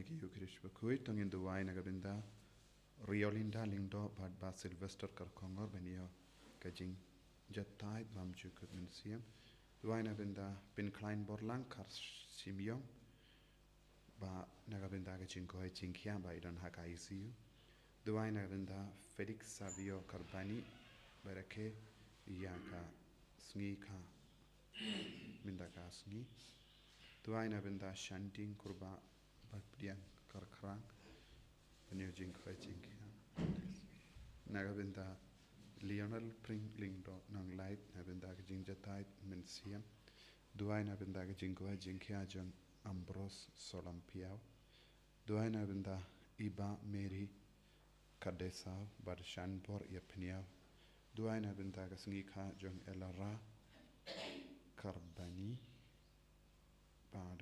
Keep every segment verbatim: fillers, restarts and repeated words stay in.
Ki Ïukharist bakhuid. To ngin duwai na ka bynta Riolinda Lyngdoh bad Bah Sylvester Kharkongor ban ïoh ka jingjatai bymjukut mynsiem. Duwai na ka bynta Pynkhlain Borlang Kharsiemiong, ba na ka bynta ka jingkoit jingkhiah ba i don ha ka I C U. Duwai na ka bynta Felix Savio Karbani, ba rakhe ïa ka sngi kha mynta ka sngi. Duwai na ka bynta Shanting Kurbah bad Pdiang Kharkhrang, ban ïoh jingkoit jingkhiah. Na ka bynta Lionel Pring Lyngdoh Nonglait, na ka bynta ka jingjatai mynsiem. Duwai na ka bynta ka jingkoit jingkhiah jong Ambrose Solam Piaw. Duwai na ka bynta i Bah Mary Khadesau bad Shanbor Ïapniaw. Duwai na ka bynta ka sngi kha jong Elara Karbani bad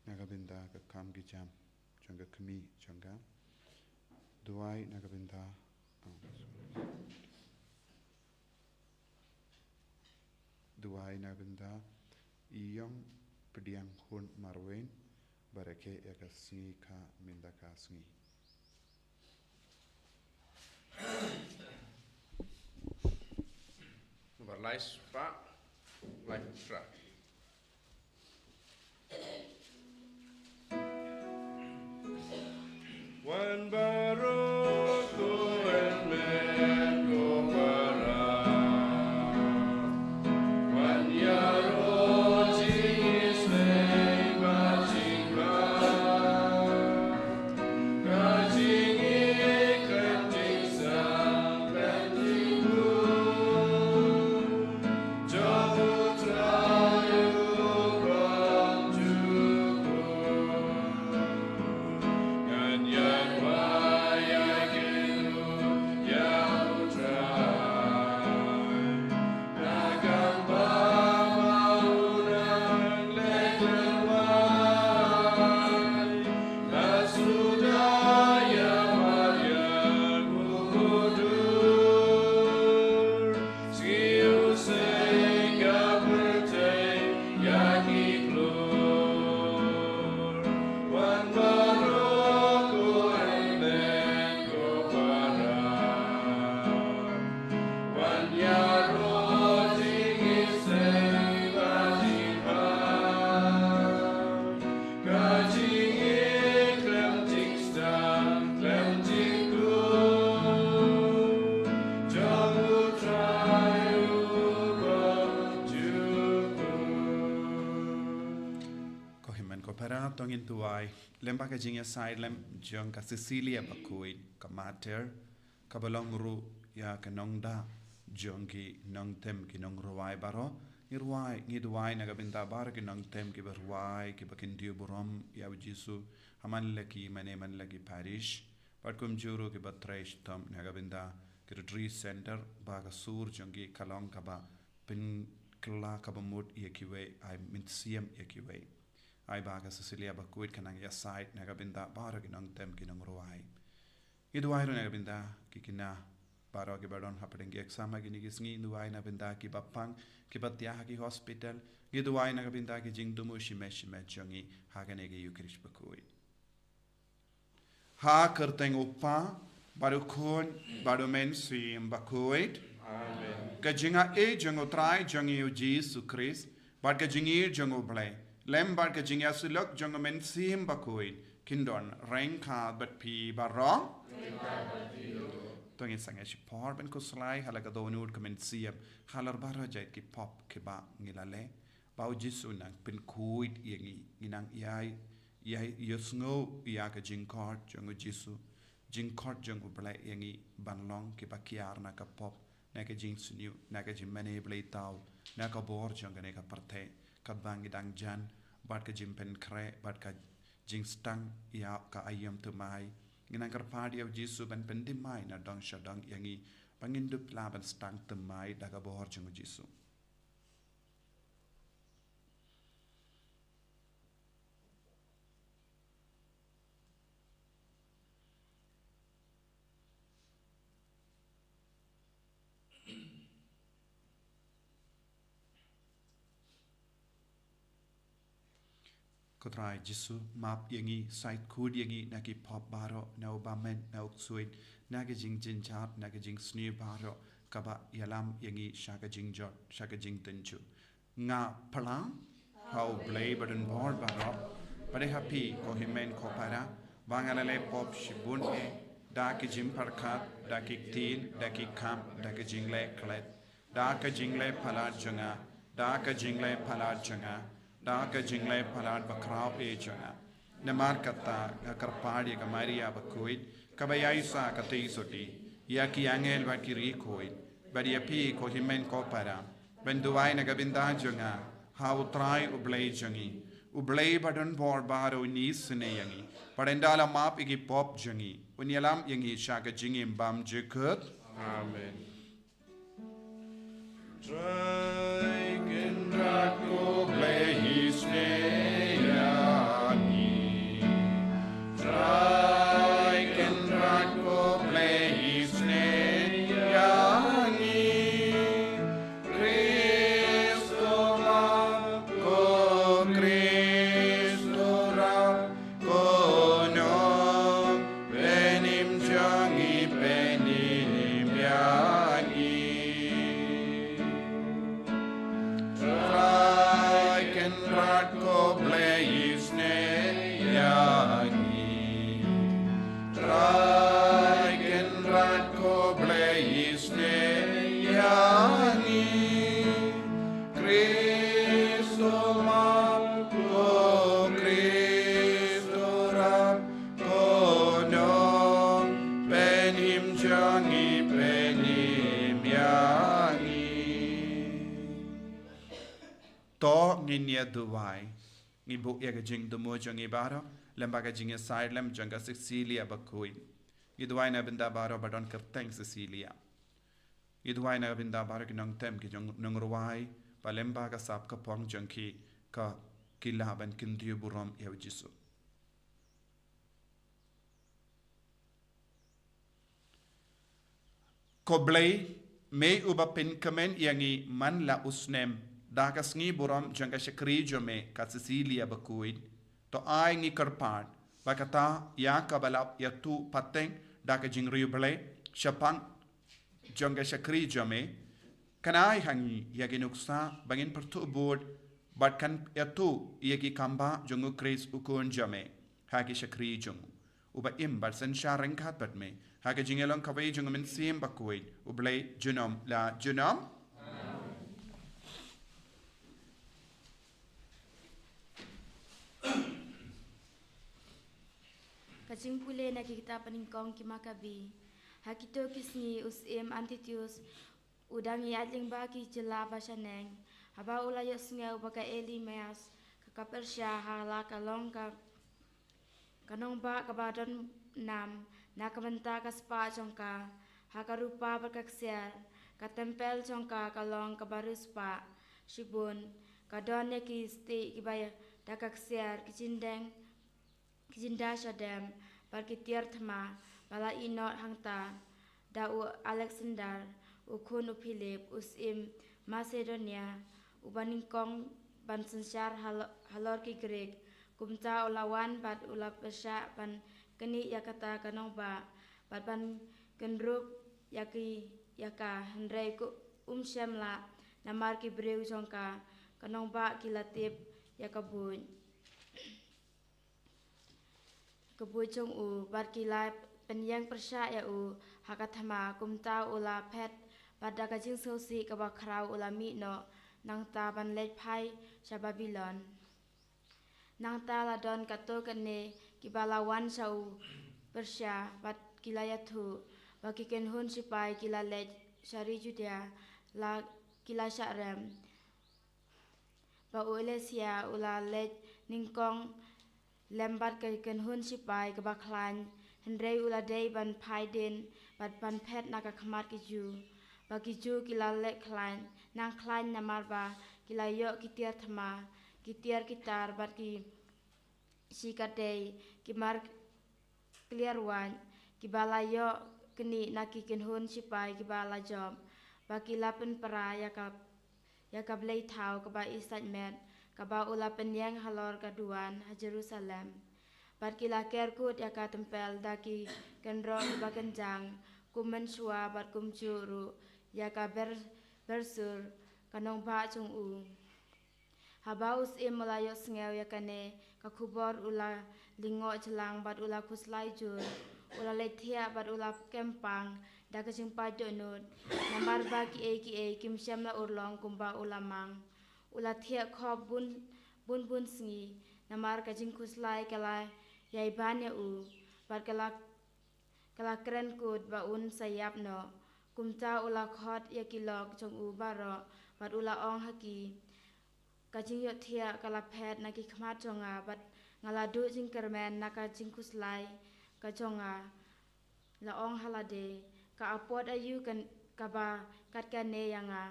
na ka bynta ka kam ki jam jong ka kmie jong ka. Duwai na ka bynta, oh, duwai na ka bynta i Ïong Pdiang Hun Marwein, ba rakhe ïa ka sngi kha mynta ka sngi. Ba lai spah, lai spah. Wan baroh ko hynmen ko para, wan ïaroh jingisynei bad jingbha. Ka jingïeit khlem jingsam khlem jingbuh jong U Trai U Kongjuh. Ngan ïaid wai ïa ki ïa U Trai. Wan ïaroh jingisynei bad jingbha. Ka jingïeit khlem jingsdang khlem jingkut jong U Trai U Kongjuh. Ko hynmen ko para, to ngin duwai lem bad ka jingïasaid lem jong ka Cecilia Bakhuid, ka mater, kaba long ruh ïa ka nongda jong ki nongtem ki nongrwai baroh. Ngi rwai, ngi duwai na ka bynta baroh ki nongtem kiba rwai, kiba kyntiew burom ïa U Jisu ha man la ki mane man la ki parish. Bad kumjuh ruh kiba trei shitom na ka bynta ki Retreat Center, ba ka sur jong ki ka long kaba pynkylla kaba mut ïa kiwei, ai mynsiem ïa kiwei. Ai ba ka Cecilia Bakhuid kan nang ïasaid na ka bynta baroh ki nongtem ki nongrwai. Ngi duwai ruh na ka bynta ki khynnah baroh kiba don hapdeng ki exam ha kine ki sngi, ngi duwai na ka bynta kiba pang, kiba thiah ha ki hospital. Ngi duwai na ka bynta ki jingthmu shimet shimet jong ngi ha kane ka Ïukharist Bakhuid. Ha ka kyrteng U Kpa, bad U Khun, bad U Mynsiem Bakhuid. Amen. Ka jingaiei jong U Trai jong ngi U Jisu Khrist, bad ka jingïeit jong U Blei, lem bad ka jingïasyllok jong U Mynsiem Bakhuid, kin don ryngkat bad phi baroh. To ngin sangeh shipor ban khuslai ha la ka dohnud ka mynsiem, halor baroh jait ki pop kiba ngi la leh. Ba U Jisu nang pynkhuid ïa ngi, ngi nang ïai, ïai, ïohsngew ïa ka jingkhot jong U Jisu, jingkhot jong U Blei ïa ngi ban long kiba kiar na ka pop, na ka jingsniew, na ka jingmane bleitaw, na ka bor jong kane ka pyrthei. Katba ngi dang jan, bad ka jingpynkhreh, bad ka jingstang ïa ka aïom thymmai, ngi nang kyrpad ïa U Jisu ban pynthymmai na dong sha dong ïa ngi, ba ngin dup lah ban stang thymmai da ka bor jong U Jisu. Ko Trai Jisu, map ïa ngi, sait khuid ïa ngi na ki pop baroh, na u bymman, na u ksuid, na ki jingjynjar, na ki jingsniew baroh, kaba ïalam ïa ngi sha ka jingjot, sha ka jingtynjuh. Nga pyrshang ha U Blei badonbor baroh, bad ha phi ko hynmen ko para, ba nga la leh pop shibun eh, da ki jingpyrkhat, da ki ktien, da ki kam, da ki jingleh klet, da ka jingleh palat jong nga, da ka jingleh palat jong nga, da ka jingleh palat bakhraw eh jong nga. Namar kata nga kyrpad ïa ka Maria bakhuid, kaba ïaisah ka tei sotti, ïa ki angel bad ki riewkhuid, bad ïa phi ko hynmen ko para, ban duwai na ka bynta jong nga ha U Trai U Blei jong ngi. U Blei badonbor baroh un isynei ïa ngi, bad ynda la map ïa ki pop jong ngi, un ïalam ïa ngi sha ka jingim bymjukut. Amen. Trai Kynrad ko Blei isynei ïa ngi. Trai Kynrad ko Blei isynei ïa ngi. Khrist u map, ko Khrist u rap, ko nongpynim jong ngi, pynim ïa ngi. Trai Kynrad ko Blei isynei ïa ngi. Trai Kynrad ko Blei isynei ïa ngi. Khrist u map, ko Khrist u rap, ko nongpynim jong ngi, pynim ïa ngi. To ngin ïa duwai. Ngi buh ïa ka jingthmu jong ngi baroh lem bad ka jingïasaid lem jong ka Cecilia bakhuid. Ngi duwai na ka bynta baroh ba don kyrteng Cecilia. Ngi duwai na ka bynta baroh ki nongtem, ki jong nongrwai, ba lem bad ka sap ka phong jong ki, ka, ki lah ban kyntiew burom ïa U Jisu. Ko Blei, me uba pynkmen ïa ngi man la u snem da ka sngi burom jong ka shakri jong me ka Cecilia bakhuid. To ai ngi kyrpad ba kata ïa kaba la ïathuh pateng da ka jingriewblei shaphang jong ka shakri jong me, kan ai ha ngi ïa ki nuksa ba ngin pyrthuh bud bad kan ïathuh ïa ki kambah jong U Khrist U Khun jong me ha ki shakri jong u. Uba im bad synshar ryngkat bad me ha ka jingïalong kawei jong U Mynsiem Bakhuid, U Blei junom la junom. Ka jingpule na ki kitab nyngkong ki Makabi. Ha kito ki sngi u syiem Antiochus u dang ïaid lyngba ki jylla ba shaneng, haba u la ïohsngew ba ka Elymas ka, ka pyrshah ha la ka long ka, ka nongbah kaba don nam na ka bynta ka spah jong ka, ha ka rupa bad ka ksiar, ka templ jong ka ka long kaba riewspah shibun, ka don ïa ki stieh kiba ïa da ka ksiar, ki jingdeng, ki jinda shadem bad ki tiar thma ba la ïehnoh hangta da u Alexander, u khun u Philip, u syiem Macedonia, uba nyngkong ban synshar halo-, halor ki Grik. Kumta u la wan bad u la pyrshah ban knieh ïa kata ka nongbah bad ban kynrup ïa ki, ïa ka, hynrei kum um shym lah namar ki briew jong ka, ka nongbah ki la tip ïa ka buit, ka buit jong u, bad ki la pynïeng pyrshah ïa u ha ka thma. Kumta u la phet bad da ka jingsngewsih kaba khraw u la mih noh nangta ban leit phai sha Babilon. Nangta la don katto katne kiba la wan sha u pyrshah bad ki la ïathuh ba ki kynhun shipai ki la leit sha ri Judia, la ki la shah rem. Ba u Elymas u la leit nyngkong lem bad ka kynhun shipai kaba khlaiñ, hynrei u la dei ban phai dien bad ban phet na ka khmat ki Jiw. Ba ki Jiw ki la leh khlaiñ, nang khlaiñ namar ba ki la ïoh ki tiar thma, ki tiar ki tar bad ki shikatdei, ki mar kliar waiñ, kiba la ïoh knieh na ki kynhun shipai kiba la jop, ba ki la pynpra ïa ka, ïa ka blei thaw kaba i sait met, kaba u la pynïeng halor ka duwan ha Jerusalem. Bad ki la ker kut ïa ka templ da ki kynroh kiba kynjang, kum mynshuwa bad kumjuh ruh ïa ka ber-, bersur, ka nongbah jong u. Haba u syiem u la ïohsngew ïa kane ka khubor, u la lyngngoh jlang bad u la khuslai jur. U la leit thiah bad u la kem pang da ka jingpait dohnud, namar ba kiei kiei kim shym la urlong kumba u la mang. U la thiah khop bun, bun bun sngi, namar ka jingkhuslai ka la ïai ban ïa u, bad ka la, ka la kren kut ba un sa ïap noh. Kumta u la khot ïa ki lok jong u baroh, bad u la ong ha ki, ka jingïohthiah ka la phet na ki khmat jong nga, bad nga la duh jingkyrmen na ka jingkhuslai ka jong nga. La ong ha lade, ka apot aïu kan-, kaba kat kane ïa nga,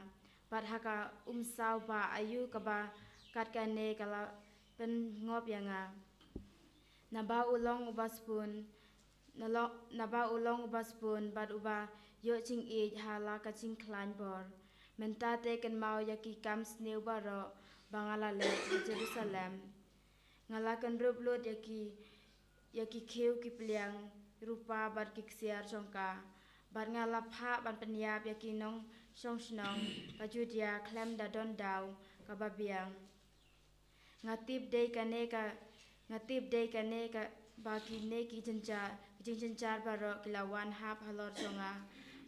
bad ha ka umsaw bah aïu kaba kat kane ka la pynngop ïa nga. Naba u long uba sbun, na lo-, naba u long uba sbun bad uba ïoh jingïeit ha la ka jingkhlaiñ bor. Mynta te kynmaw ïa ki kam sniew baroh ba nga la leh ha Jerusalem. Nga la kynrup lut ïa ki, ïa ki khiew ki pliang rupa bad ki ksiar jong ka. Bad nga la phah ban pynïap ïa ki nongshong shnong ka Judia khlem da don daw kaba biang. Nga tip dei kane ka, nga tip dei kane ka, ba kine ki jynjar, ki jingjynjar baroh ki la wan hap halor jong nga,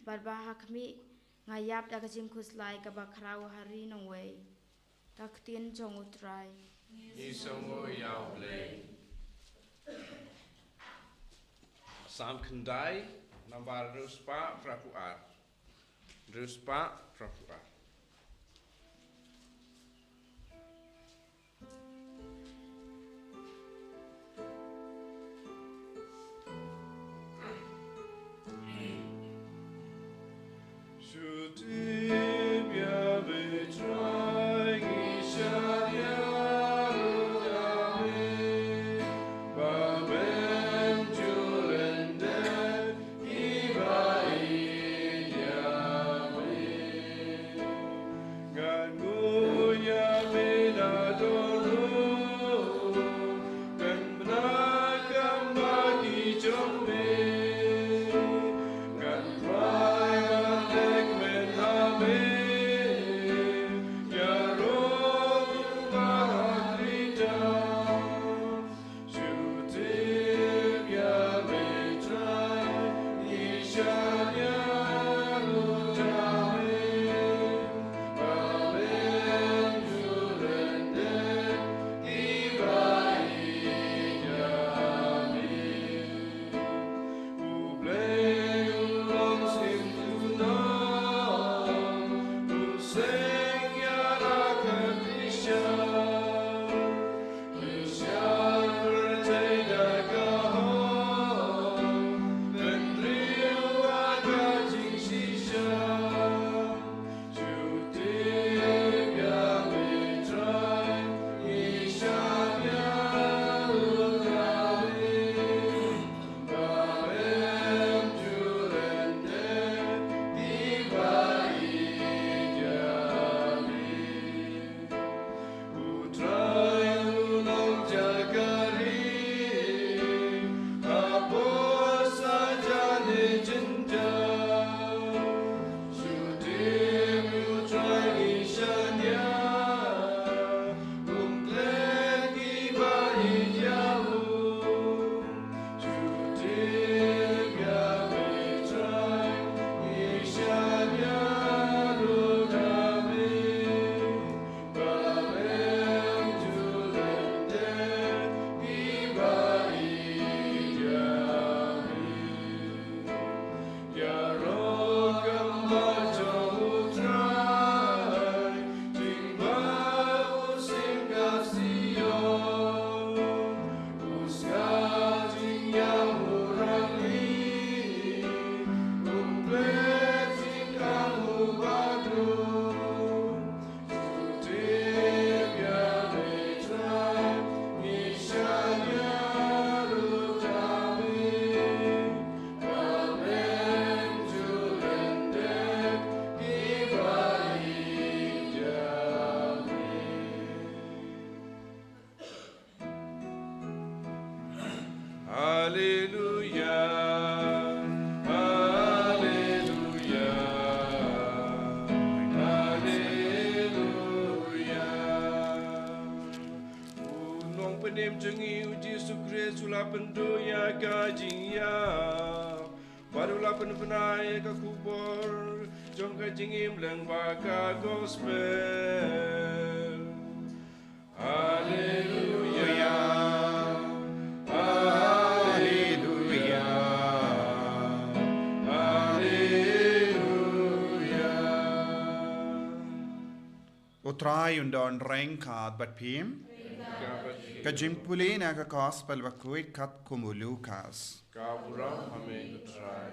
bad ba ha khmih nga ïap da ka jingkhuslai kaba khraw ha ri nongwei. Ka ktien jong U Trai. Ngi sngew ïa U Blei. Salm khyndai, nambar hynriew spah phra phew ar. Hynriew spah phra phew ar. Ïa ka jingim jong ngi u Jisu Khrist u la pynduh ïa ka jingïap bad u la pynbna ïa ka khubor jong ka jingim lyngba ka gospel. Haleluya. Haleluya. Haleluya. U Trai un don ryngkat bad phi. Ka jingpule na ka gospel bakhuid katkum u Lukas. Ka burom ha me ko Trai.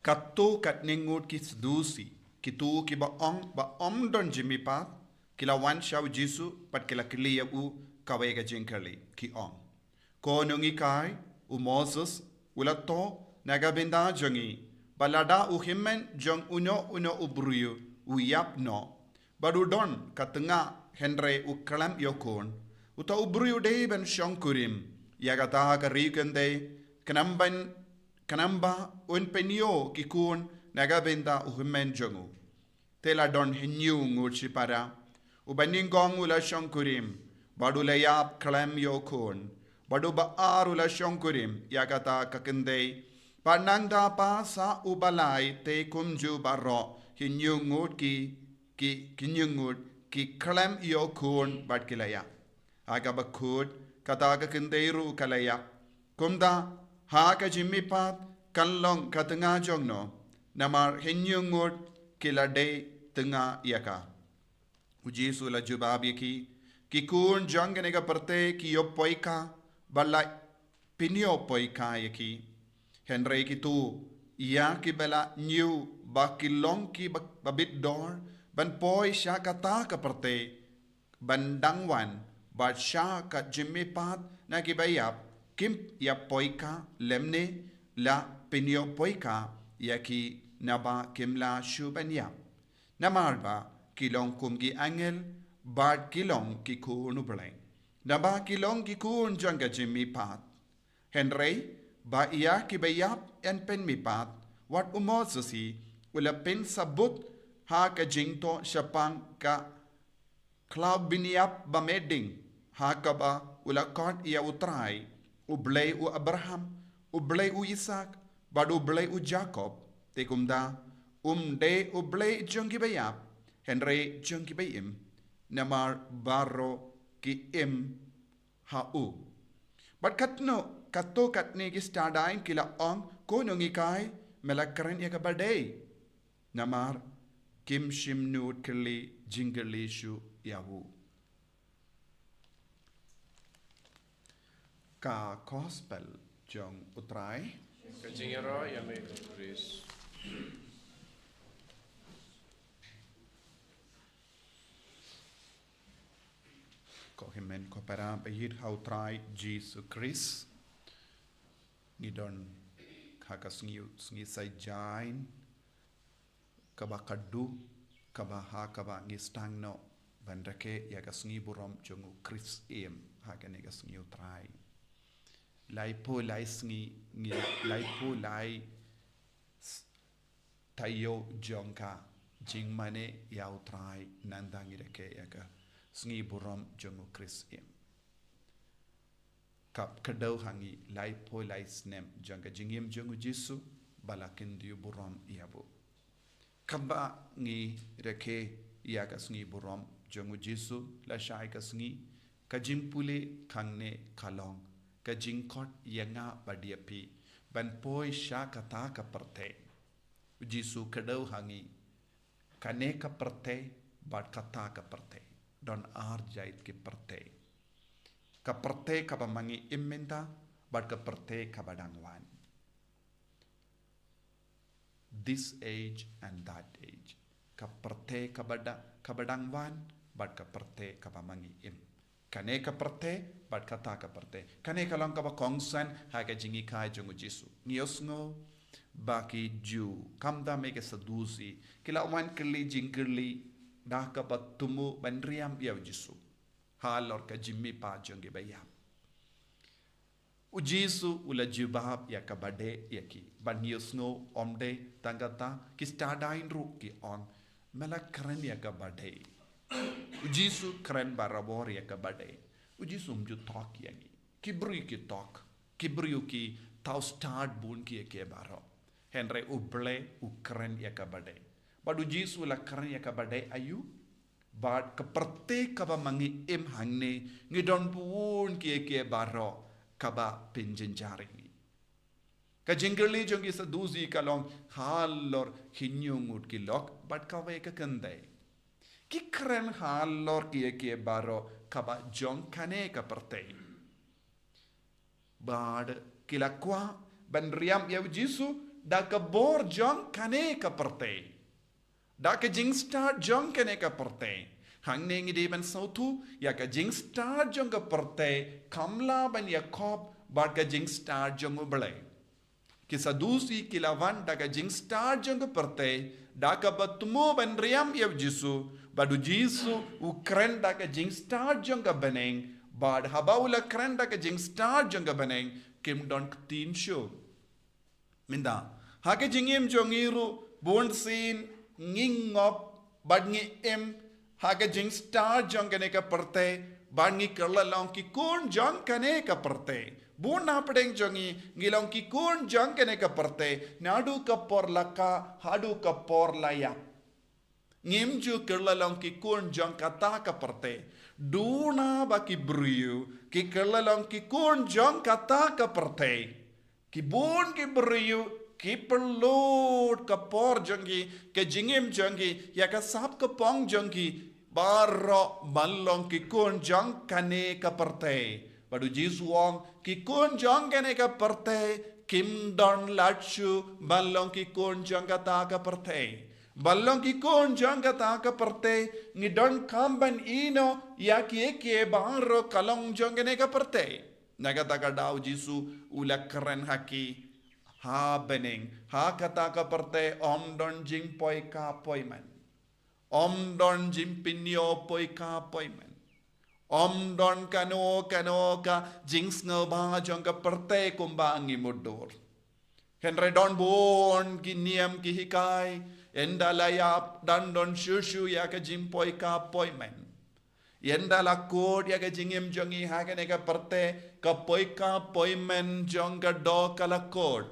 Katto katne ngut ki Sadusi, kito kiba ong ba ym don jingmihpat, ki la wan sha u Jisu bad ki la kylli ïa u kawei ka jingkylli, ki ong: Ko nonghikai, u Moses u la thoh na ka bynta jong ngi ba lada u hynmen jong uno uno u briew u ïap noh bad u don ka tnga hynrei u khlem ïoh khun, uta u briew u dei ban shongkurim ïa kata ka ri kynthei, khnang ban, khnang ba un pynïoh ki khun na ka bynta u hynmen jong u. Te la don hynñiew ngut shipara. Uba nyngkong u la shongkurim bad u la ïap khlem ïoh khun, bad uba ar u la shongkurim ïa kata ka kynthei. Bad nangta pat sa uba lai, te kumjuh baroh, hynñiew ngut ki, ki, hynñiew ngut ki khlem ïoh khun bad ki la ïap. Ha kaba kut, kata ka kynthei ruh ka la ïap. Kumta, ha ka jingmihpat kan long ka tnga jong no, namar hynñiew ngut ki la dei tnga ïa ka. U Jisu u la jubab ïa ki: Ki khun jong kane ka pyrthei ki ïoh poi ka, bad la pynïoh poi ka ïa ki. Hynrei kito ïa kiba la ñiew ba ki long kiba, ba bit dor ban poi sha kata ka pyrthei, ban dang wan bad sha ka jingmihpat na kiba ïap, kim ïap poi ka lymne la pynïoh poi ka ïa ki, naba kim lah shuh ban ïap. Namar ba ki long kum ki angel bad ki long ki khun U Blei, naba ki long ki khun jong ka jingmihpat. Hynrei ba ïa kiba ïap yn pynmihpat, wat u Moses hi u la pynsabut ha ka jingthoh shaphang ka khlaw bynïap ba mih ding, ha kaba u la khot ïa U Trai, U Blei u Abraham, U Blei u Isaak bad U Blei u Jakob. Te kumta, um dei U Blei jong kiba ïap, hynrei jong kiba im, namar baroh ki im ha u. Bad katno, katto katne ki Saddusi ki la ong: Ko nonghikai, me la kren ïa kaba dei, namar kim shym nud kylli jingkylli shuh ïa u. Ka gospel jong U Trai. Ka jingïaroh ïa me ko Khrist. Ko hynmen ko para ba ïeit ha U Trai Jisu Khrist. Ngi don ha ka sngi, sngi Saitjaiñ, kaba khadduh, kaba ha kaba ngi sdang noh ban rakhe ïa ka sngi burom jong U Khrist im ha kane ka sngi U Trai. Laiphew lai sngi ngi, laiphew lai s-, taïew jong ka jingmane ïa U Trai, nangta ngi rakhe ïa ka sngi burom jong U Khrist im. Kaba kdew ha ngi laiphew lai snem jong ka jingim jong U Jisu, ba la kyntiew burom ïa u. Kaba ngi rakhe ïa ka sngi burom jong U Jisu lashai ka sngi, ka jingpule hangne ka long ka jingkhot ïa nga bad ïa phi ban poi sha kata ka pyrthei. U Jisu kdew ha ngi kane ka pyrthei bad kata ka pyrthei. Don ar jait ki pyrthei. Ka pyrthei kaba ma ngi im mynta bad ka pyrthei kaba dang wan. This age and that age. Ka pyrthei kaba da, kaba dang wan bad ka pyrthei kaba ma ngi im. Kane ka pyrthei bad kata ka pyrthei. Kane ka long kaba kongsan ha ka jinghikai jong U Jisu. Ngi ïohsngew ba ki Jiw, khamtam ki Sadusi, ki la wan kylli jingkylli da kaba thmu ban riam ïa U Jisu halor ka jingmihpat jong kiba ïap. U Jisu u la jubab ïa kaba dei ïa ki. Bad ngi ïohsngew ym dei tang kata, ki Saddusi ruh ki ong, me la kren ïa kaba dei. U Jisu kren barabor ïa kaba dei. U Jisu um ju thok ïa ngi. Ki briew ki thok. Ki briew ki thaw stad bun kiei kiei baroh. Hynrei U Blei u kren ïa kaba dei. Bad U Jisu u la kren ïa kaba dei aïu. Bad ka pyrthei kaba ma ngi im hangne, ngi don bun kiei kiei baroh kaba pynjynjar ïa ngi. Ka jingkylli jong ki Sadusi ka long halor hynñiew ngut ki lok bad kawei ka kynthei. Ki kren halor kiei kiei baroh kaba jong kane ka pyrthei. Bad ki la kwah ban riam ïa U Jisu da ka bor jong kane ka pyrthei. Da ka jingstad jong kane ka pyrthei. Hangne ngi dei ban sngewthuh ïa ka jingstad jong ka pyrthei kam lah ban ïakhop bad ka jingstad jong U Blei. Ki Sadusi ki la wan da ka jingstad jong ka pyrthei, da kaba thmu ban riam ïa U Jisu, bad U Jisu u kren da ka jingstad jong ka bneng, bad haba u la kren da ka jingstad jong ka bneng, kim don ktien shuh. Mynta, ha ka jingim jong ngi ruh, bun sien ngi ngop bad ngi im ha ka jingstad jong kane ka pyrthei, bad ngi kylla long ki khun jong kane ka pyrthei. Bun na pdeng jong ngi, ngi long ki khun jong kane ka pyrthei, naduh ka por la kah haduh ka por la ïap. Ngim ju kylla long ki khun jong kata ka pyrthei. Duna ba ki briew ki kylla long ki khun jong kata ka pyrthei, ki bun ki briew ki pynlut ka por jong ki, ka jingim jong ki, ïa ka sap ka pong jong ki baroh ban long ki khun jong kane ka pyrthei. Bad U Jisu u ong, ki khun jong kane ka pyrthei kim don lad shuh ban long ki khun jong kata ka pyrthei. Ban long ki khun jong kata ka pyrthei, ngi donkam ban ïehnoh ïa kiei kiei baroh ka long jong kane ka pyrthei. Na kata ka daw U Jisu u la kren ha ki ha bneng, ha kata ka pyrthei ym don jingpoi ka poi man. Ym don jingpynïoh poi ka poi man. Ym don kano kano ka jingsngewbha jong ka pyrthei kumba ngi mutdur. Hynrei don bun ki niam ki hikai, ynda la ïap, dang don shuh shuh ïa ka jingpoi ka poi man. Ynda la kut ïa ka jingim jong ngi ha kane ka pyrthei, ka poi ka poi man jong ka doh ka la kut.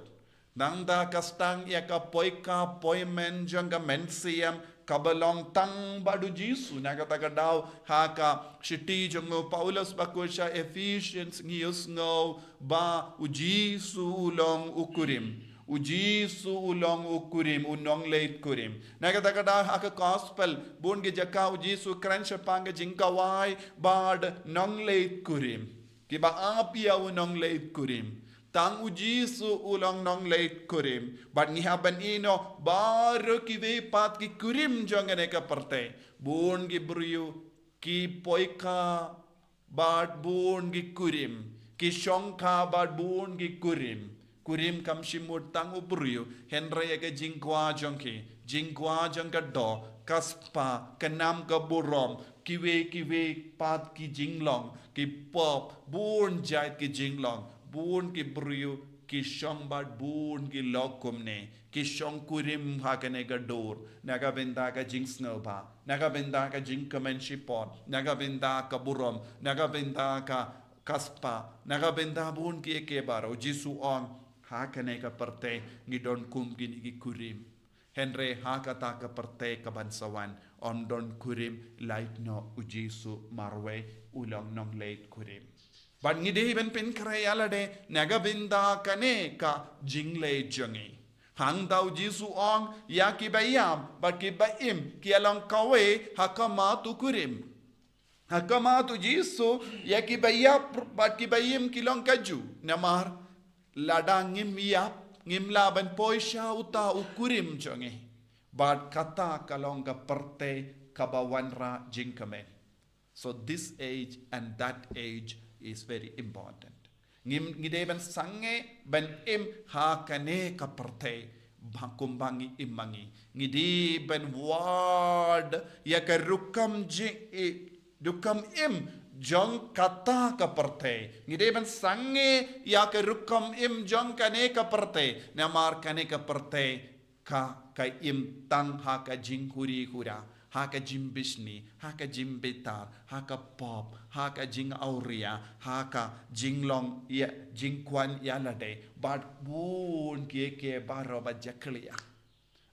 Nangta ka sdang ïa ka poi ka poi man jong ka mynsiem kaba long tang bad U Jisu. Na kata ka daw ha ka shithi jong u Paulus ba kut sha Ephesians ngi ïohsngew ba U Jisu u long u kurim. U Jisu u long u kurim, u nongleit kurim. Na kata ka daw ha ka gospel, bun ki jaka U Jisu u kren shaphang ka jingkhawai bad nongleit kurim. Kiba ap ïa u nongleit kurim. Tang U Jisu u long nongleit kurim. Bad ngi hap ban ïehnoh baroh kiwei pat ki kurim jong kane ka pyrthei. Bun ki briew ki poi ka bad bun ki kurim. Ki shong ka bad bun ki kurim. Kurim kam shym mut tang u briew, hynrei ïa ka jingkwah jong ki, jingkwah jong ka doh, ka spah, ka nam ka burom, kiwei kiwei pat ki jinglong, ki pop, bun jait ki jinglong, bun ki briew, ki shong bad bun ki lok kumne, ki shong kurim ha kane ka dur, na ka bynta ka jingsngewbha, na ka bynta ka jingkmen shipor, na ka bynta ka burom, na ka bynta ka ka spah, na ka bynta bun kiei kiei baroh. U Jisu u ong, ha kane ka pyrthei ngi don kum kine ki kurim. Hynrei ha kata ka pyrthei kaban sa wan, ym don kurim lait noh, U Jisu marwei u long nongleit kurim. Bad ngi dei ban pynkhreh ïa lade na ka bynta kane ka jingleit jong ngi. Hangta U Jisu u ong, ïa kiba ïap bad kiba im ki ïa long kawei ha khmat u kurim. Ha khmat U Jisu, ïa kiba ïap bad kiba im ki long kajuh. Namar lada ngim ïap, ngim lah ban poi sha uta u kurim jong ngi. Bad kata ka long ka pyrthei kaba wanrah jingkmen. So this age and that age is very important. Ngim, ngi dei ban sangeh ban im ha kane ka pyrthei ba kumba ngi im ma ngi. Ngi dei ban wad ïa ka rukom jing i, rukom im jong kata ka pyrthei. Ngi dei ban sangeh ïa ka rukom im jong kane ka pyrthei. Namar kane ka pyrthei ka, ka im tang ha ka jinghuri hura, Ha ka jingbishni, ha ka jingbitar, ha ka pop, ha ka jingawria, ha ka jinglong ïa, jingkwah ïa lade, bad bun kiei kiei baroh ba jakhlia.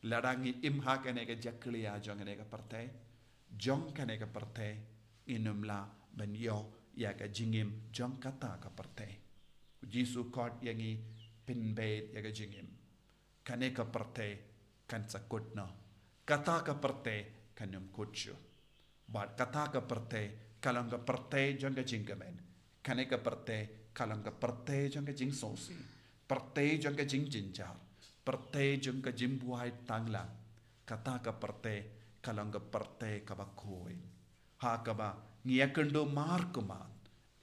Lada ngi im ha kane ka jakhlia jong kane ka pyrthei, jong kane ka pyrthei, ngin ym lah ban ïoh ïa ka jingim jong kata ka pyrthei. U Jisu khot ïa ngi pynbeit ïa ka jingim. Kane ka pyrthei kan sa kut noh. Kata ka pyrthei kan ym kut shuh. Bad kata ka pyrthei ka long ka pyrthei jong ka jingkmen. Kane ka pyrthei ka long ka pyrthei jong ka jingsngewsih. Pyrthei jong ka jingjynjar. Pyrthei jong ka jingbuaid tanglang. Kata ka pyrthei ka long ka pyrthei kaba khuid. Ha kaba ngi ïakynduh markhmat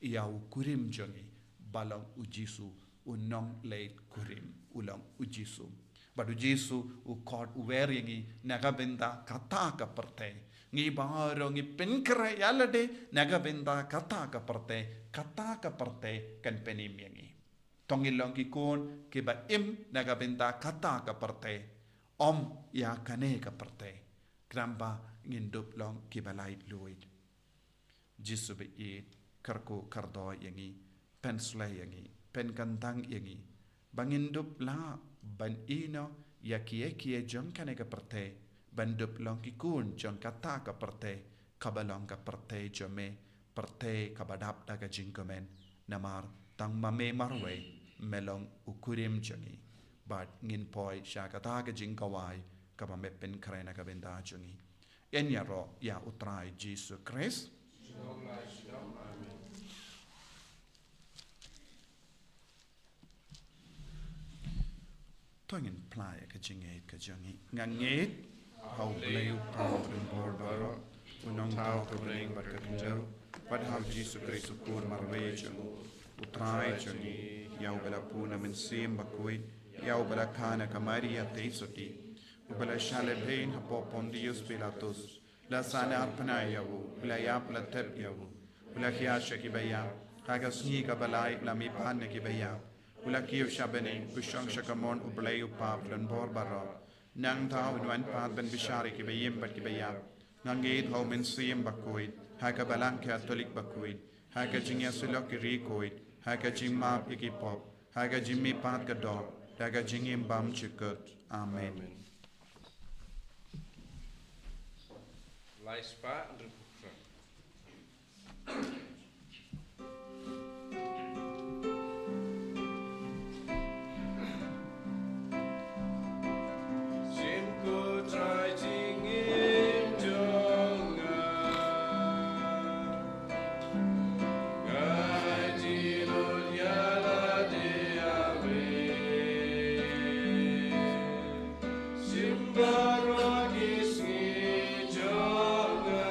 ïa u kurim jong ngi, ba long u Jisu, u nongleit kurim, u long u Jisu. Bad u Jisu u khot, u wer ïa ngi na ka bynta kata ka pyrthei. Ngi baroh ngi pynkhreh ïa lade na ka bynta kata ka pyrthei, kata ka pyrthei kan pynim ïa ngi. To ngin long ki khun kiba im na ka bynta kata ka pyrthei, ym ïa kane ka pyrthei. Khnang ba ngin dup long kiba laitluid. Jisu ba ïeit, kyrkhu kyrdoh ïa ngi, pynsleh ïa ngi, pynkyntang ïa ngi, ba ngin dup lah ban ïehnoh ïa kiei kiei jong kane ka pyrthei, ban dup long ki khun jong kata ka pyrthei, kaba long ka pyrthei jong me, pyrthei kaba dap da ka jingkmen. Namar tang ma me marwei me long u kurim jong ngi, bad ngin poi sha kata ka jingkhawai kaba me pynkhreh na ka bynta jong ngi. Yn ïaroh ïa u Trai Jisu Khrist. To ngin phla ïa ka jingngeit ka jong ngi. Nga ngeit ha U Blei U Kpa uba don bor baroh, u nongthaw ka bneng bad ka khyndew, bad ha U Jisu Khrist u Khun marwei jong u, u Trai jong ngi, ïa uba la pun na Mynsiem Bakhuid, ïa uba la kha na ka Maria Theisotti, uba la shah lehbeiñ hapoh Pontius Pilatus, la sahnarphna ïa u, u la ïap, la thep ïa u, u la khiah sha kiba ïap, ha ka sngi kaba lai u la mihpat na kiba ïap, u la kiew sha bneng, u shong sha kamon U Blei U Kpa uba don bor baroh. Nangta un wan pat ban bishar ïa kiba im bad kiba ïap. Nga ngeit ha U Mynsiem Bakhuid, ha ka Balang Katholik bakhuid, ha ka jingïasyllok ki riewkhuid, ha ka jingmap ïa ki pop, ha ka jingmihpat ka doh, ha ka jingim bymjukut. Amen. Amen. Lai spah hynriewphew phra. Shim ko Trai jingim jong nga. Ngai ti lut ïa lade, Amen. Shim baroh ki sngi jong nga.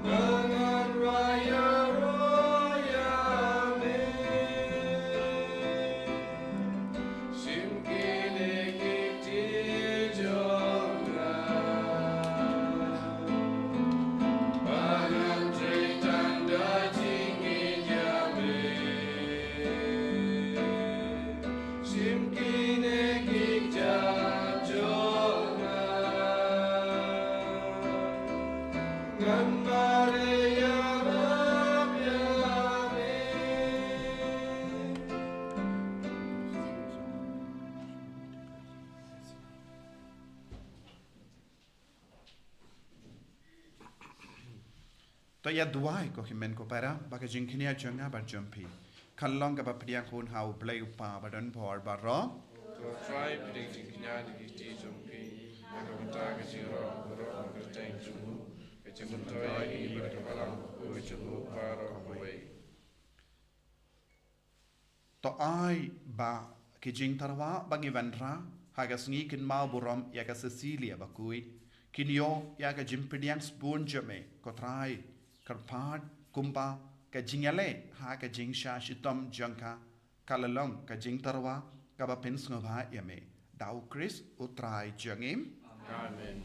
Nga ngan rai ïaroh ïa me. Shim kine ki kti jong nga. Ba ngan trei tang da jingngeit ïa me. Shim kine ki kjat jong nga. Ngan mareh ïarap ïa me. To ïa duwai ko hynmen ko para, ba ka jingkñia jong nga bad jong phi kan long kaba pdiang hun ha U Blei U Kpa ba don bor baroh. To Trai pdiang jingkñia na ki kti jong phi, na ka bynta ka jingrong baroh ka kyrteng jong u, ka jingmyntoi bad ka balang bakhuid jong u baroh kawei. To ai ba ki jingtyrwa ba ngi wanrah ha ka sngi kynmaw burom ïa ka Cecilia bakhuid, kin ïoh ïa ka jingpdiang sbun jong me, ko Trai, kyrpad kumba ka jingïaleh ha ka jingshah shitom jong ka, ka la long ka jingtyrwa kaba pynsngewbha ïa me. Da U Khrist U Trai jong ngi. Amen.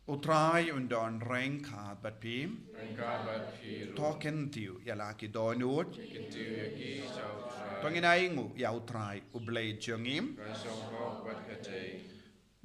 U Trai un don ryngkat bad phi. Ryngkat bad phi ruh. To kyntiew ïa la ki dohnud. Kyntiew ïa ki sha u Trai. To ngin ainguh ïa u Trai u Blei jong ngi. Ka shong hok bad ka dei.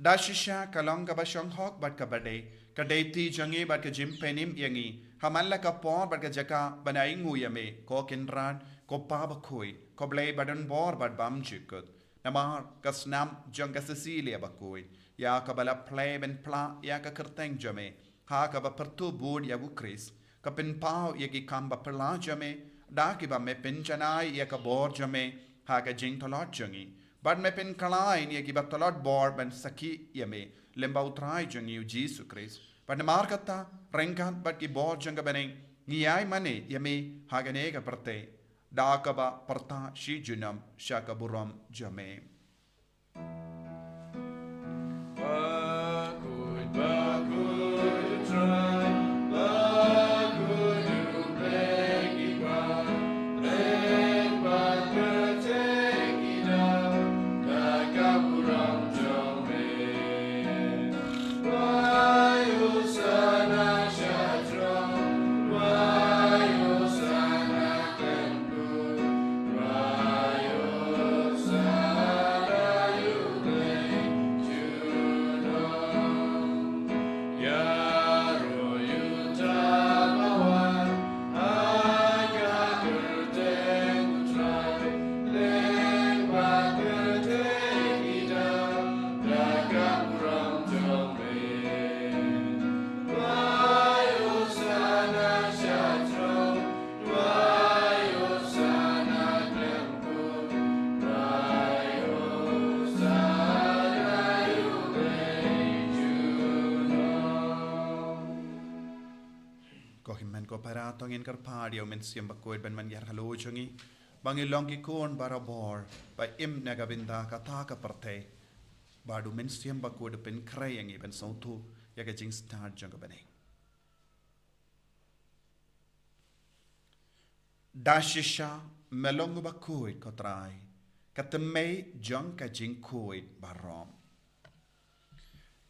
Da shisha ka long kaba shong hok bad kaba dei, ka dei ti jong ngi bad ka jingpynim ïa ngi ha man la ka por bad ka jaka ban ainguh ïa me, ko Kynrad, ko Pa Bakhuid, ko Blei ba don bor bad bymjukut. Namar ka snam jong ka Sisilia Bakhuid, ïa kaba la plie ban phla ïa ka kyrteng jong me, ha kaba pyrtuh bud ïa u Khrist, ka pynpaw ïa ki kam baphylla jong me, da kiba me pynjanai ïa ka bor jong me ha ka jingtlot jong ngi. Bad me pynkylla ïa kiba tlot bor ban sakhi ïa me lyngba u Trai jong ngi u Jisu Khrist. Bad namar kata, ryngkat bad ki bor jong ka bneng, ngi ai mane ïa me ha kane ka pyrthei, da kaba pyrta shi junom sha ka burom jong me. Ko hynmen ko para, to ngin kyrpad ïa u Mynsiem Bakhuid ban man ïar halor jong ngi, ba ngin long ki khun barabor ba im na ka bynta kata ka pyrthei, bad u Mynsiem Bakhuid u pynkhreh ïa ngi ban sngewthuh ïa ka jingstad jong ka bneng. Da shisha me long uba khuid, ko Trai, ka tymmen jong ka jingkhuid baroh.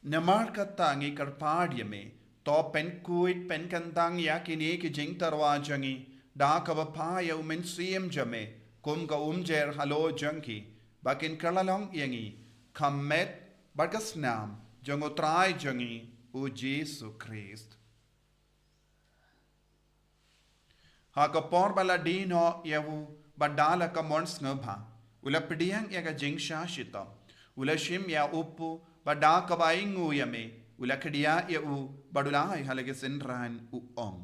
Namar kata ngi kyrpad ïa me, to pynkhuid pynkyntang ïa kine ki jingtyrwa jong ngi da kaba phah ïa u Mynsiem jong me kum ka umjer halor jong ki, ba kin kylla long ïa ngi ka met bad ka snam jong u Trai jong ngi u Jisu Khrist. Ha ka por ba la die noh ïa u, bad da la ka mon sngewbha, u la pdiang ïa ka jingshah shitom, u la shim ïa u kpu, bad da kaba ainguh ïa me, u la khdiah ïa u, bad u la ai ha la ki synran, u ong: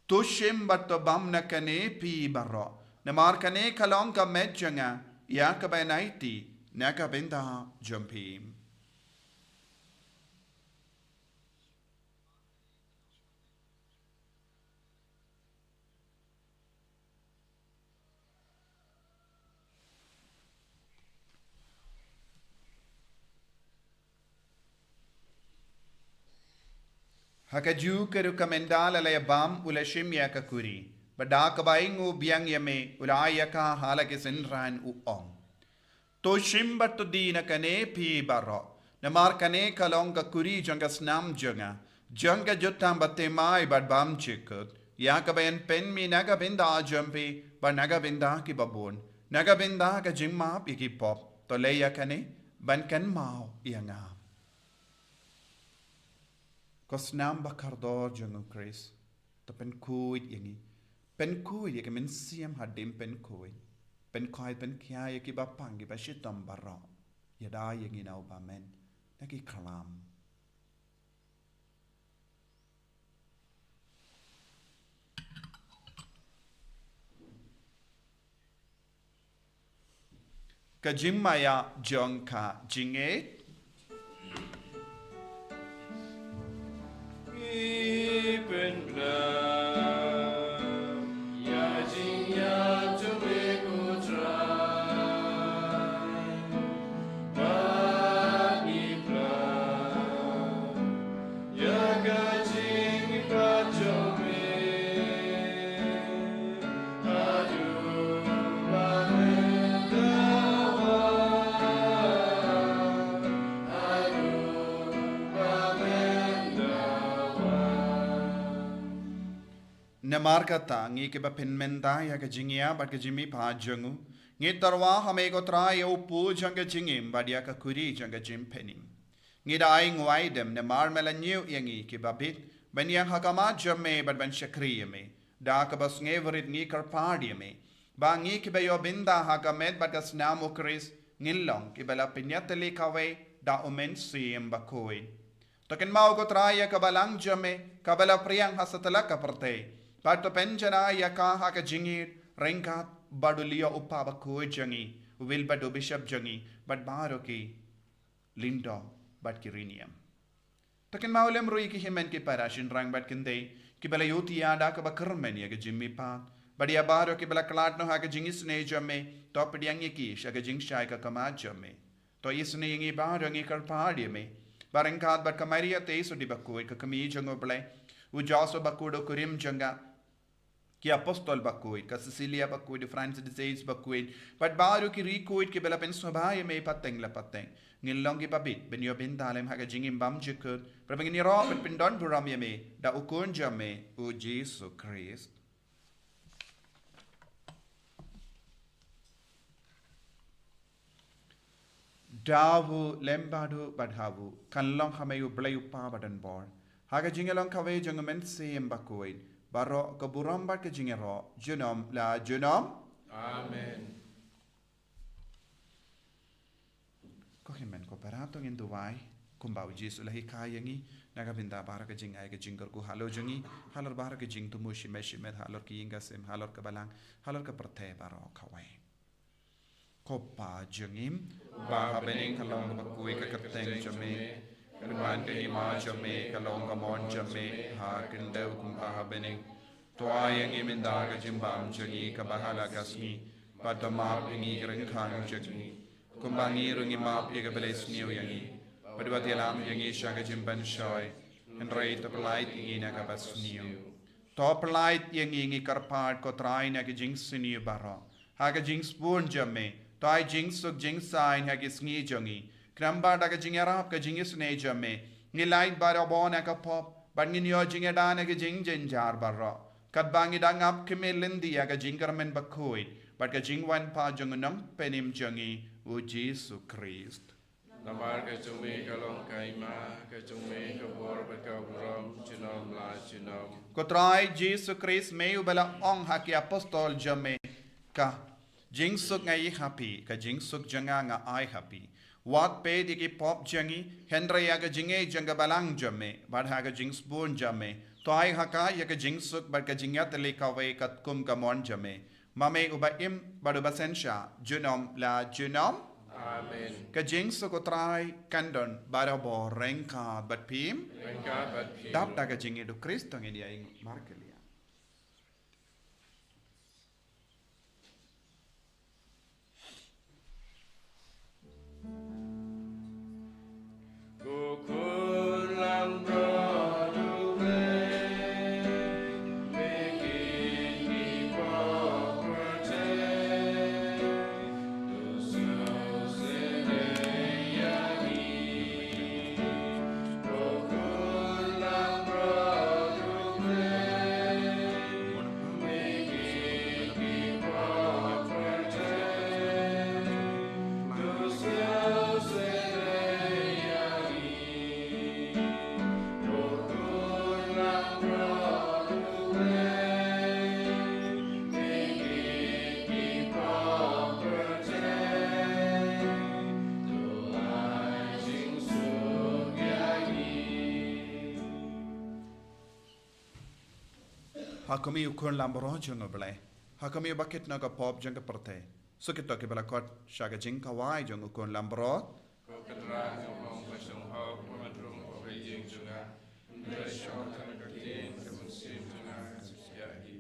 To shim bad to bam na kane phi baroh, namar kane ka long ka met jong nga, ïa kaba yn aiti na ka bynta jong phi. Ha kajuh ka rukom ynda la ïa bam, u la shim ïa ka kuri, bad da kaba ainguh biang ïa me, u la ai ïa ka ha la ki synran, u ong: To shim bad to die na kane phi baroh, namar kane ka long ka kuri jong ka snam jong nga, jong ka jutang bathymmai bad bymjukut, ïa kaba yn pynmih na ka bynta jong phi bad na ka bynta kiba bun, na ka bynta ka jingmap ïa ki pop. To leh ïa kane ban kynmaw ïa nga. Ko snam bakordor jong u Khrist, to pynkhuid ïa ngi. Pynkhuid ïa ka mynsiem hadien pynkhuid. Pynkhuid pynkhia ïa kiba pang, kiba shitom baroh. Ïada ïa ngi na u bymman na ki khlam. Ka jingmaïa jong ka jingngeit. Ngi pynbna ïa ka jingïap jong me ko Trai, bad ngi pynbna ïa ka jingïap jong me. Namar kata, ngi kiba pynmynta ïa ka jingïap bad ka jingmihpat jong u, ngi tyrwa ha me ko Trai ïa u puh jong ka jingim bad ïa ka kuri jong ka jingpynim. Ngi da ai nguaidem namar me la ñiew ïa ngi kiba bit ban ïeng ha khmat jong me bad ban shakri ïa me. Da kaba sngewrit ngi kyrpad ïa me ba ngi kiba ïoh bynta ha ka met bad ka snam u Khrist ngin long kiba la pynïatylli kawei da u Mynsiem Bakhuid. To kynmaw ko Trai ïa ka balang jong me kaba la phriang ha satlak ka pyrthei, bad to pynjanai ïa ka ha ka jingïeit ryngkat bad u Leo u Papa Bakhuid jong ngi, u Wilbert u Bishop jong ngi, bad baroh ki lyngdoh bad ki riewniam. To kynmaw lem ruh ïa ki hynmen ki para shynrang bad kynthei kiba la ïohi ïa da kaba kyrmen ïa ka jingmihpat, bad ïa baroh kiba la khlad noh ha ka jingisynei jong me, to pdiang ïa ki sha ka jingshai ka khmat jong me. To isynei ïa ngi baroh, ngi kyrpad ïa me ba ryngkat bad ka Maria Theisotti Bakhuid, ka Kmie jong u Blei, u Joseph Bakhuid u kurim jong ka, ki Apostol Bakhuid, ka Cecilia Bakhuid, u Francis de Sales Bakhuid, bad baroh ki riewkhuid kiba la pynsngewbha ïa me pateng la pateng, ngin long kiba bit ban ïoh bynta lem ha ka jingim bymjukut, bad ba ngin ïaroh ban pyndonburom ïa me da u Khun jong me, u Jisu Khrist. Da u lem bad u bad ha u, kan long ha me u Blei u Kpa badonbor, ha ka jingïalong kawei jong u Mynsiem Bakhuid, baroh ka burom bad ka jingïaroh junom la junom. Amen. Ko hynmen ko para, to ngin duwai kumba u Jisu u la hikai ïa ngi, na ka bynta baroh ka jingai ka jingkyrkhu halor jong ngi, halor baroh ka jingthmu shimet shimet, halor ki ïing ki sem, halor ka balang, halor ka pyrthei baroh kawei. Ko Pa jong ngi ba ha bneng, ka long kaba khuid ka kyrteng jong me, kan wan ka hima jong me, ka long ka mon jong me ha khyndew kumba ha bneng. To ai ïa ngi mynta ka jingbam jong ngi kaba ha la ka sngi, bad to map ïa ngi ki ryngkang jong ngi, kumba ngi ruh ngi map ïa kiba la sniew ïa ngi, bad wat ïalam ïa ngi sha ka jingpynshoi, hynrei to pyllait ïa ngi na kaba sniew. To pyllait ïa ngi, ngi kyrpad ko Trai, na ka jingsniew baroh, ha ka jingsbun jong me. To ai jingsuk jingsaiñ ha ki sngi jong ngi, khnang ba da ka jingïarap ka jingisynei jong me, ngin lait barabor na ka pop, bad ngin ïoh jingïada na ki jingjynjar baroh, katba ngi dang ap khmih lynti ïa ka jingkyrmen bakhuid bad ka jingwan pat jong u Nongpynim jong ngi, u Jisu Khrist. Namar ka jong me ka long ka hima, ka jong me ka bor bad ka burom junom la junom. Ko Trai Jisu Khrist, me uba la ong ha ki apostol jong me, ka jingsuk nga ai ha phi, ka jingsuk jong nga nga ai ha phi. Wat peit ïa ki pop jong ngi, hynrei ïa ka jingngeit jong ka balang jong me, bad ha ka jingsbun jong me, to ai ha ka ïa ka jingsuk bad ka jingïatylli kawei katkum ka mon jong me, ma me uba im bad uba synshar junom la junom. Amen. Ka jingsuk u Trai kan don barabor ryngkat bad phi. Ryngkat bad phi. Dap da ka jingïeit u Khrist, to ngin ïa ïeng markylliang. Ha khmih u Khun Lambaroh jong u Blei, ha khmih uba kit noh ka pop jong ka pyrthei, suk ïa kito kiba la khot sha ka jingkhawai jong u Khun Lambaroh. Ko Kynrad jong u, ba shong hok, ba trung ha ka ïing jong nga, hynrei shong ha ka ktien ka mynsiem jong nga, ïa hi.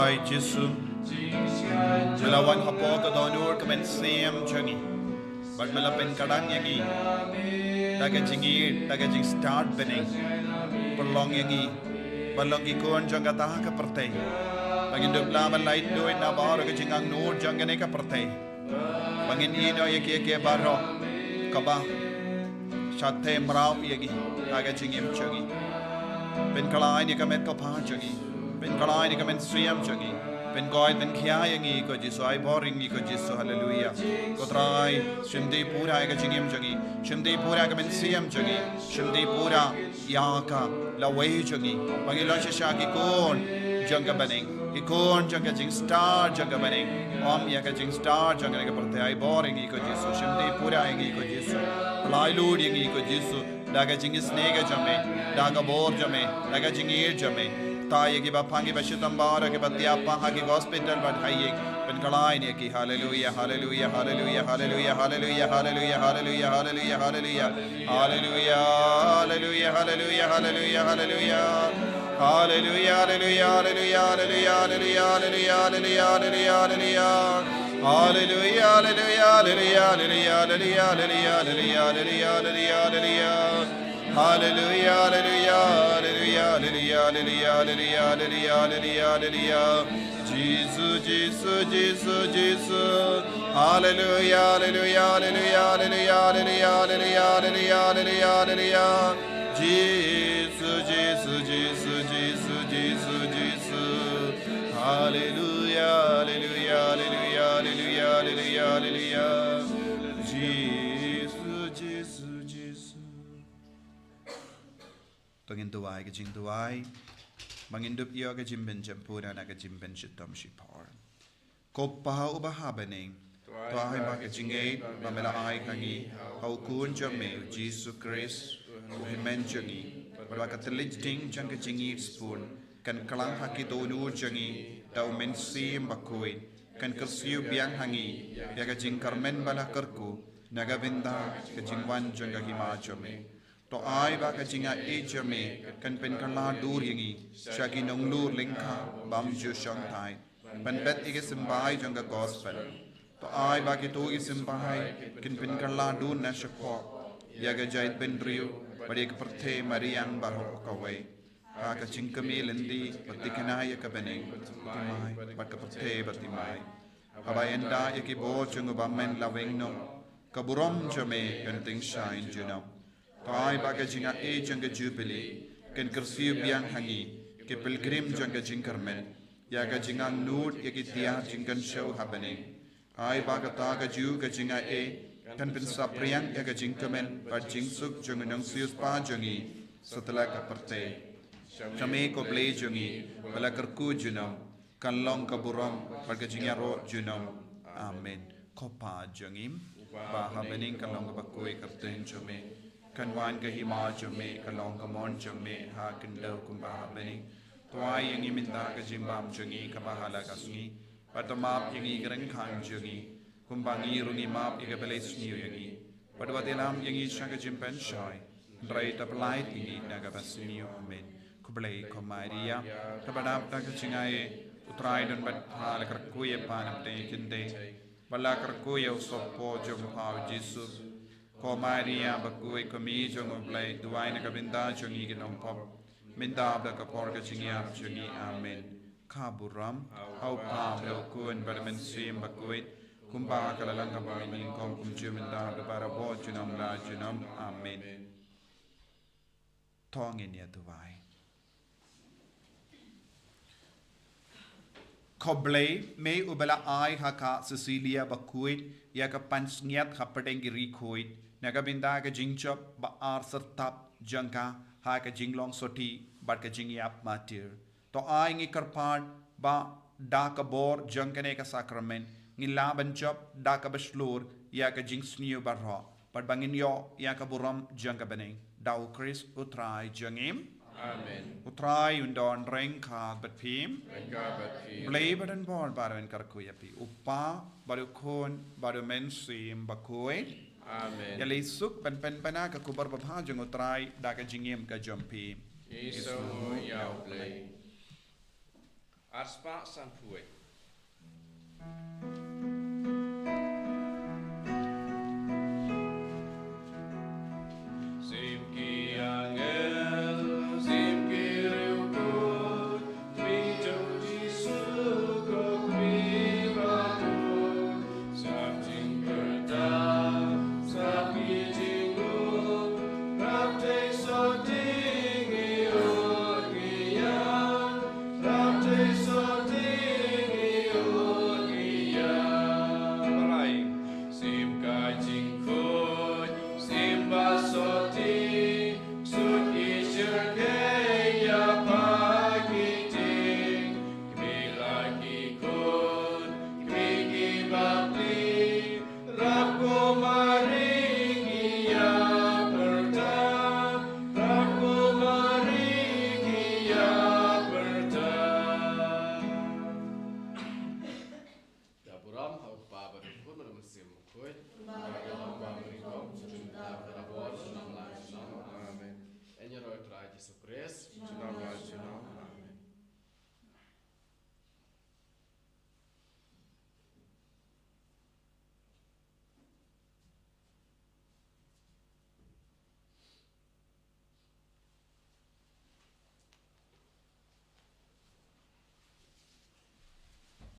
Ai Jisu, me la wan hapoh ka dohnud ka mynsiem jong ngi. Bad me la pynkhlaiñ ïa ngi da ka jingïeit, da ka jingstad bneng. Pynlong ïa ngi ban long ki khun jong kata ka pyrthei. Ba ngin dup lah ban lait duh na baroh ka jingangnud jong kane ka pyrthei. Ba ngin ïehnoh ïa kiei kiei baroh kiba shah theh mraw ïa ngi ha ka jingim jong ngi. Pynkhlaiñ ïa ka met ka phad jong ngi. Pynkhlaiñ ïa ka mynsiem jong ngi. Pynkoit pynkhia ïa ngi ko Jisu, ai bor ïa ngi ko Jisu, haleluya. Ko Trai, shim dih pura ïa ka jingim jong ngi. Shim dih pura ïa ka mynsiem jong ngi. Shim dih pura ïa ka lawei jong ngi. Ba ngin long shisha ki khun jong ka bneng. Ki khun jong ka jingstad jong ka bneng. Ym ïa ka jingstad jong ka pyrthei, ai bor ïa ngi ko Jisu. Shim dih pura ïa ngi ko Jisu. Pynlait lut ïa ngi ko Jisu. Da ka jingisynei ka jong me, da ka bor jong me, da ka jingïeit jong me. Tang ïa kiba pang, kiba shitom baroh, kiba thiah pang ha ki hospital bad ha ïing. Pynkhlaiñ ïa ki, haleluya, haleluya, haleluya. Haleluya, haleluya, haleluya, haleluya, haleluya, haleluya. Haleluya, haleluya, haleluya, haleluya, haleluya. Haleluya, haleluya, haleluya, haleluya, haleluya, haleluya, haleluya, haleluya. Haleluya, haleluya, haleluya, haleluya, haleluya, haleluya, haleluya, haleluya. Haleluya, haleluya, haleluya, haleluya, haleluya, haleluya, haleluya, haleluya. Jisu, Jisu, Jisu, Jisu. Haleluya, haleluya, haleluya, haleluya, haleluya, haleluya, haleluya, haleluya, haleluya. Jisu, Jisu, Jisu, Jisu, Jisu, Jisu. Haleluya, haleluya, haleluya, haleluya, haleluya, haleluya. Jisu, Jisu, Jisu. To ngin duwai ka jingduwai. Ba ngin dup ïoh ka jingpynjempuran na ka jingpynshitom shipor. Ko Pa uba ha bneng, to ai ba ka jingngeit ba me la ai ha ngi ha u Khun jong me u Jisu Khrist, u Hynmen jong ngi, bad ba ka tlot jong ka jingïeit sbun kan kylla ha ki dohnud jong ngi da u Mynsiem Bakhuid, kan kyrsiew biang ha ngi ïa ka jingkyrmen ba la kyrkhu na ka bynta ka jingwan jong ka hima jong me. To ai ba ka jingaiei jong me kan pynkylla dur ïa ngi sha ki nongleit lyngkha bym ju shongthait, pynbeit ïa ki symbai jong ka gospel. To ai ba kito ki symbai kin pynkylla dur na shapoh ïa ka jaitbynriew bad ïa ka pyrthei mariang baroh kawei. Ha ka jingkmie lynti bad thikna ïa ka bneng, bad ka pyrthei bad thymmai. Haba ynda ïa ki bor jong u bymman la weng noh, ka burom jong me kan tyngshaiñ junom. To ai ba ka jingaiei jong ka Jubili kan kyrsiew biang ha ngi ki pilgrim jong ka jingkyrmen ïa ka jingangnud ïa ki tiar jingkynshew ha bneng. Ai ba kata kajuh ka jingaiei kan pynsaphriang ïa ka jingkmen bad jingsuk jong u nongsiewspah jong ngi satlak ka pyrthei. Sha me ko Blei jong ngi ba la kyrkhu junom, kan long ka burom bad ka jingïaroh junom. Amen. Ko Pa jong ngi ba ha bneng, kan long kaba khuid ka kyrteng jong me. Kan wan ka hima jong me, kan long ka mon jong me ha khyndew kumba ha bneng. To ai ïa ngi mynta ka jingbam jong ngi kaba ha la ka sngi. Bad to map ïa ngi ki ryngkang jong ngi, kumba ngi ruh ngi map ïa kiba leh sniew ïa ngi. Bad wat ïalam ïa ngi sha ka jingpynshoi, hynrei to pyllait ïa ngi na kaba sniew. Amen. Khublei ko Maria, kaba dap da ka jingaiei, u Trai u don bad pha. La kyrkhu ïa pha na pdeng ki kynthei, bad la kyrkhu ïa u sohpop jong pha u Jisu. Ko Maria bakhuid, ko Mei jong u Blei, duwai na ka bynta jong ngi ki nongpop, mynta bad ha ka por ka jingïap jong ngi. Amen. Ka burom ha u Pa bad ha u Khun bad ha u Mynsiem Bakhuid, kumba ha ka la long kaba nyngkong, kumjuh mynta bad barabor, junom la junom. Amen. To ngin ïa duwai. Ko Blei, me uba la ai ha ka Cecilia bakhuid ïa ka pansngiat hapdeng ki riewkhuid, na ka bynta ka jingjop ba ar syrtap jong ka ha ka jinglong sotti bad ka jingïap martir. To ai ngi kyrpad ba da ka bor jong kane ka sakramen ngin lah ban jop da kaba shlur ïa ka jingsniew baroh, bad ba ngin ïoh ïa ka burom jong ka bneng. Da u Khrist u Trai jong ngi. Amen. U Trai un don ryngkat bad phi. Ryngkat bad phi. Blei ba don bor bad un kyrkhu ïa phi. U Pa bad u Khun bad u Mynsiem Bakhuid. Amen. Ïa lei suk ban pynbna ka khubor babha jong u Trai da ka jingim ka jong phi. Ngi sngewnguh ïa u Blei. Ar Spah sanphew wei.